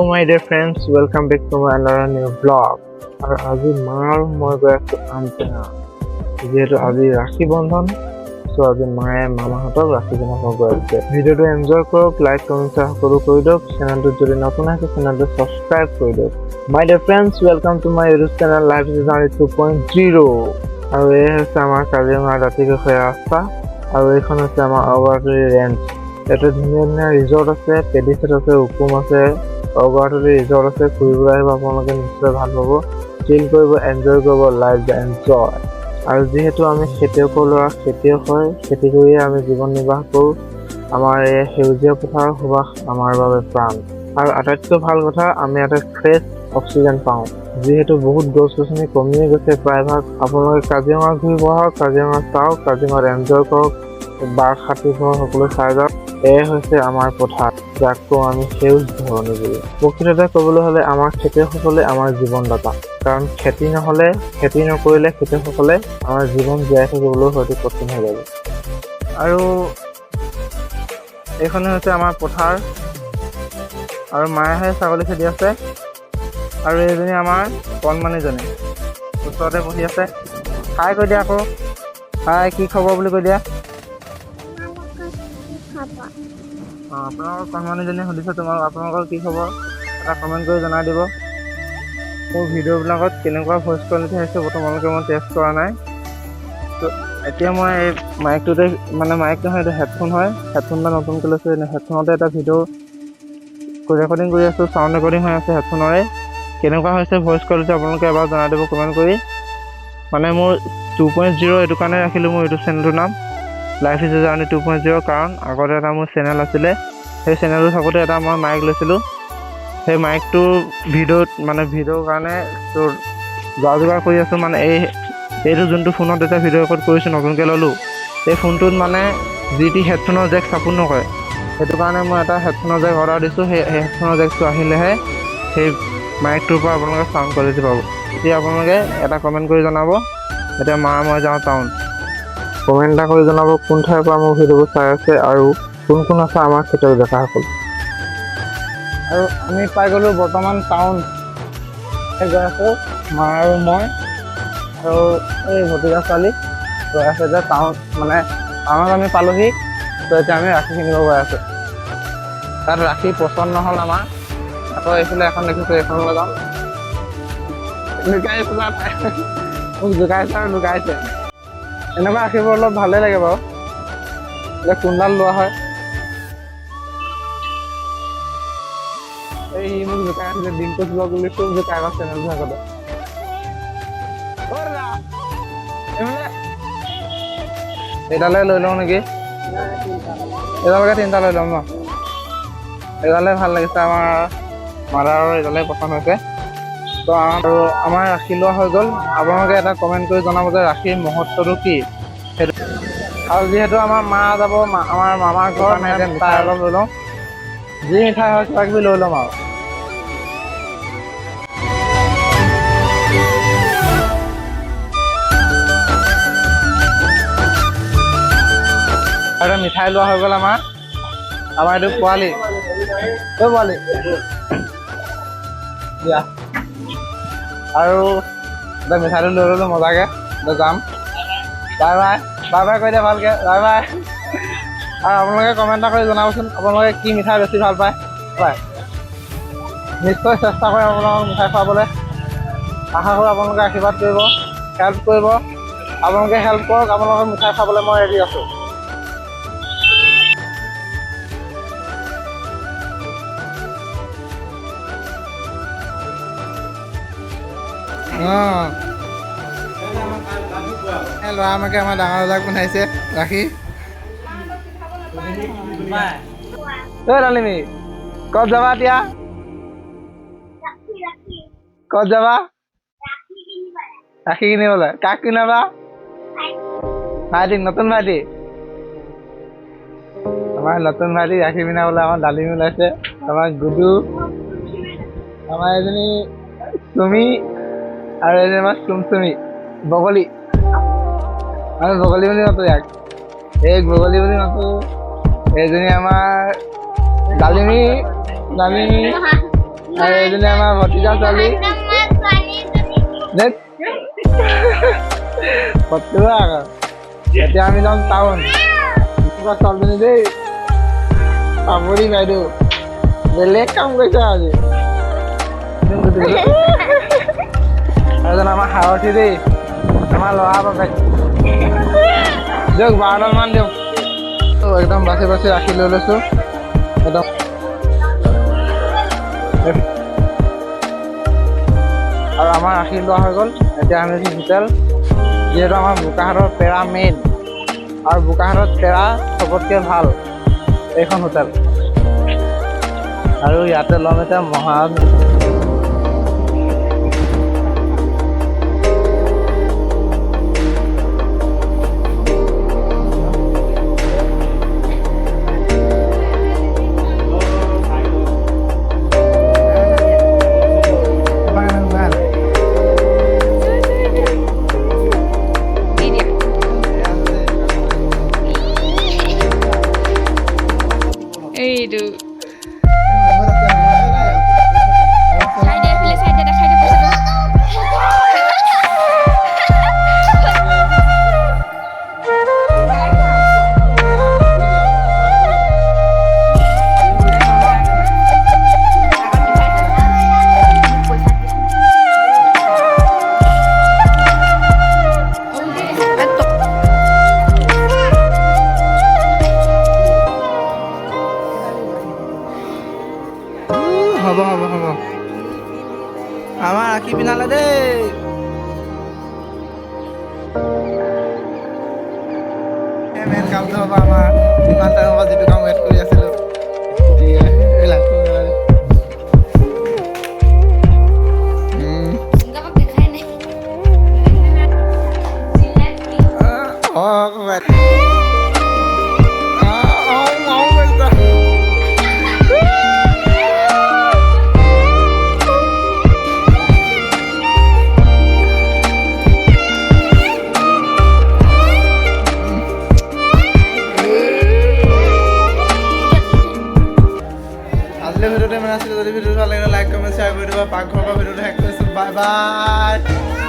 My dear friends, welcome back to my another new vlog. আৰু আজি মা আৰু মই গৈ আছোঁ আমটেঙা। যিহেতু আজি ৰাখী বন্ধন, চ' আজি মায়ে মামাহঁতক ৰাখী পিন্ধাব গৈ আছে। ভিডিঅ'টো এনজয় কৰক, লাইক, কমেণ্ট, শ্বেয়াৰ সকলো কৰি দিয়ক। চেনেলটোত যদি নতুন আছে, চেনেলটো ছাবস্ক্ৰাইব কৰি দিয়ক। My dear friends, welcome to my YouTube channel Life Journey 2.0। আৰু এয়া হৈছে আমাৰ কাজিৰঙাৰ দাঁতিকাষৰীয়া ৰাস্তা আৰু এইখন হৈছে আমাৰ অগৰাতলি ৰেঞ্জ। ইয়াতে ধুনীয়া ধুনীয়া ৰিজৰ্ট আছে, পেডিছেট আছে, উকুম আছে, অগৰাতলি ৰিজৰ্ট আছে। ফুৰিবলৈ আহিব আপোনালোকে, নিশ্চয় ভাল পাব। চিল কৰিব, এনজয় কৰিব, লাইফ এনজয়। আৰু যিহেতু আমি খেতিয়কৰ ল'ৰা, খেতিয়ক হয়, খেতি কৰিয়ে আমি জীৱন নিৰ্বাহ কৰোঁ। আমাৰ এই সেউজীয়া পথাৰৰ সুবাস আমাৰ বাবে প্ৰাণ। আৰু আটাইতকৈ ভাল কথা, আমি ইয়াতে ফ্ৰেছ অক্সিজেন পাওঁ। যিহেতু বহুত গছ গছনি কমিয়ে গৈছে প্ৰায়ভাগ। আপোনালোকে কাজিৰঙা ঘূৰিব আহক, কাজিৰঙা চাওক, কাজিৰঙাত এনজয় কৰক, বাঘ, হাতী, গঁড় সকলো চাই যাওক। এয়াই হৈছে আমাৰ পথাৰ, যাক কওঁ আমি সেউজ ধৰণী বুলি। প্ৰকৃততে ক'বলৈ হ'লে আমাৰ খেতিয়কসকলে আমাৰ জীৱনদাতা। কাৰণ খেতি নহ'লে, খেতি নকৰিলে খেতিয়কসকলে আমাৰ জীৱন জীয়াই থাকিবলৈ হয়তো কঠিন হৈ যাব। আৰু এইখনে হৈছে আমাৰ পথাৰ আৰু মায়েহে ছাগলী খেদি আছে। আৰু এইজনী আমাৰ কণমানিজনী ওচৰতে বহি আছে। হাই কৈ দিয়া আকৌ, হাই, কি খবৰ বুলি কৈ দিয়া। অঁ, আপোনালোকৰ কণমানিজনীয়ে সুধিছে তোমাক, আপোনালোকৰ কি খবৰ, এটা কমেণ্ট কৰি জনাই দিব। মোৰ ভিডিঅ'বিলাকত কেনেকুৱা ভইচ কোৱালিটি আহিছে বৰ্তমানলৈকে মই টেষ্ট কৰা নাই। ত' এতিয়া মই এই মাইকটোতে, মানে মাইক নহয়, এইটো হেডফোন হয়, হেডফোন এটা নতুনকৈ লৈছোঁ। হেডফোনতে এটা ভিডিঅ' ৰেকৰ্ডিং কৰি আছোঁ, চাউণ্ড ৰেকৰ্ডিং হৈ আছে হেডফোনৰে। কেনেকুৱা হৈছে ভইচ কোৱালিটি আপোনালোকে এবাৰ জনাই দিব কমেণ্ট কৰি। মানে মোৰ 2.0 এইটো কাৰণে ৰাখিলোঁ মোৰ ইউটিউব চেনেলটোৰ নাম Life is a Journey 2.0। কাৰণ আগতে এটা মোৰ চেনেল আছিলে, সেই চেনেলটো থাকোঁতে এটা মই মাইক লৈছিলোঁ। সেই মাইকটোৰ ভিডিঅ'ত, মানে ভিডিঅ'ৰ কাৰণে তোৰ যা যোগাৰ কৰি আছোঁ। মানে এইটো যোনটো ফোনত এতিয়া ভিডিঅ' ৰেকৰ্ড কৰিছোঁ, নতুনকৈ ল'লোঁ, এই ফোনটোত মানে যি টি হেডফোনৰ জেক ছাপোৰ্ট নকৰে। সেইটো কাৰণে মই এটা হেডফোনৰ জেক অৰ্ডাৰ দিছোঁ। সেই হেডফোনৰ জেকটো আহিলেহে সেই মাইকটোৰ পৰা আপোনালোকে চাউণ্ড কোৱালিটি পাব। এতিয়া আপোনালোকে এটা কমেণ্ট কৰি জনাব। এতিয়া মা মই যাওঁ টাউন। কমেণ্ট এটা কৰি জনাব কোন ঠাইৰ পৰা মোৰ ভিডিঅ'বোৰ চাই আছে আৰু কোন কোন আছে আমাৰ খেতিয়ক ডেকাসকল। আৰু আমি পাই গ'লোঁ বৰ্তমান টাউন। গৈ আছোঁ মা আৰু মই আৰু এই ভতিজা ছোৱালী গৈ আছে। এতিয়া টাউন, মানে টাউনত আমি পালোহি। তো এতিয়া আমি ৰাখী কিনিব গৈ আছোঁ। তাত ৰাখী পচন্দ নহ'ল আমাৰ। আকৌ এইফালে এখন দেখিছোঁ, এইখনলৈ যাম। লুকাই পেলাই মোক জোকাইছে আৰু লুকাইছে। এনেকুৱা ৰাখীবোৰ অলপ ভালেই লাগে বাৰু। এতিয়া কোনডাল লোৱা হয়। এই সি মোক জোকাই আছিলে, ডিংকোজ ব্লগ বুলি খুব জোকাই আমাৰ চেনেলটো থাকোঁতে। অ দাদা, এইফালে এইডালে লৈ লওঁ নেকি? এইডালকে তিনিটা লৈ ল'ম ন? এইডালে ভাল লাগিছে, আমাৰ মাদাৰৰ এইডালে পচন্দ হৈছে। তো আৰু আমাৰ ৰাখী লোৱা হৈ গ'ল। আপোনালোকে এটা কমেণ্ট কৰি জনাব যে ৰাখীৰ মহত্বটো কি সেইটো। আৰু যিহেতু আমাৰ মা যাব আমাৰ মামাৰ ঘৰ, মানে এতিয়া মিঠাই অলপ লৈ লওঁ, যি মিঠাই হয় কিবা কিবি লৈ ল'ম। আৰু এটা মিঠাই লোৱা হৈ গ'ল আমাৰ। আমাৰ এইটো পোৱালি, ঐ পোৱালি দিয়া। আৰু এটা মিঠাইটো লৈ ল'লো মজাকে। এতিয়া যাম। বাই বাই, বাই বাই কৈ দিয়া ভালকে, বাই বাই। আৰু আপোনালোকে কমেণ্ট এটা কৰি জনাবচোন, আপোনালোকে কি মিঠাই বেছি ভাল পায়। বাই। নিশ্চয় চেষ্টা কৰিম আপোনালোকক মিঠাই খুৱাবলৈ। আশা কৰোঁ আপোনালোকে আশীৰ্বাদ কৰিব, হেল্প কৰিব। আপোনালোকে হেল্প কৰক, আপোনালোকক মিঠাই খাবলৈ মই ৰেডি আছোঁ। অঁ, ল'ৰা আমাকে আমাৰ ডাঙৰ দাদাক বনাইছে ৰাখী। ঐ ডালিমি, ক'ত যাবা এতিয়া? ক'ত যাবা ৰাখী কিনিবলৈ? কাক কিনাবা? ভাইটিক, নতুন ভাইটি, আমাৰ নতুন ভাইটিক ৰাখী পিন্ধাবলৈ আমাৰ ডালিমি ওলাইছে, আমাৰ গুডু, আমাৰ এজনী চুমি আৰু এজনী আমাৰ চুমচুমি বগলী। আমি বগলী বুলি মাতো ইয়াক, এই বগলী বুলি মাতো। এইজনী আমাৰ ডালিমি, ডালিমি। আৰু এজনী আমাৰ ভতিজা ছোৱালী। ধেৎ। ফটুৱা আকৌ। এতিয়া আমি যাম টাউন। এনেকুৱা ছোৱালীজনী দেই, পাপৰি বাইদেউ বেলেগ কাম কৰিছে আজি। আৰু এজন আমাৰ সাৰথি দেই, আমাৰ ল'ৰা বাপেক। দিয়ক, 12ডালমান দিয়ক। একদম বাচি বাচি ৰাখি লৈ লৈছোঁ একদম। আৰু আমাৰ ৰাখি লোৱা হৈ গ'ল। এতিয়া আমি হোটেল, যিহেতু আমাৰ বোকাখাতৰ পেৰা মেইন আৰু বোকাখাতত পেৰা চবতকৈ ভাল এইখন হোটেল। আৰু ইয়াতে ল'ম এতিয়া মহাৰাজ। দি দিয়া। এইটো চাই দিয়া, এইফালে চাই দিয়া, দেখাই দিয়া পইচাটো। হ'ব হ'ব হ'ব, আমাৰ ৰাখি পিন্ধালে দেই। মেইন কামটো হ'ব আমাৰ, ইমান টাইমৰ পৰা যিটো কাম ৱেইট কৰি আছিলোঁ। এই লাইটটো জ্বলাই দে। দেখাই নাই। অ, ককাই। আ, আও, আও কৰিছা। আজিলৈ ভিডিঅ'টো ইমান আছিলে। যদি ভিডিঅ'টো ভাল লাগিলে লাইক, কমেণ্ট, শ্বেয়াৰ কৰি দিবা। পাকঘৰৰ পৰা ভিডিঅ'টো শেষ কৰিছোঁ। Bye bye.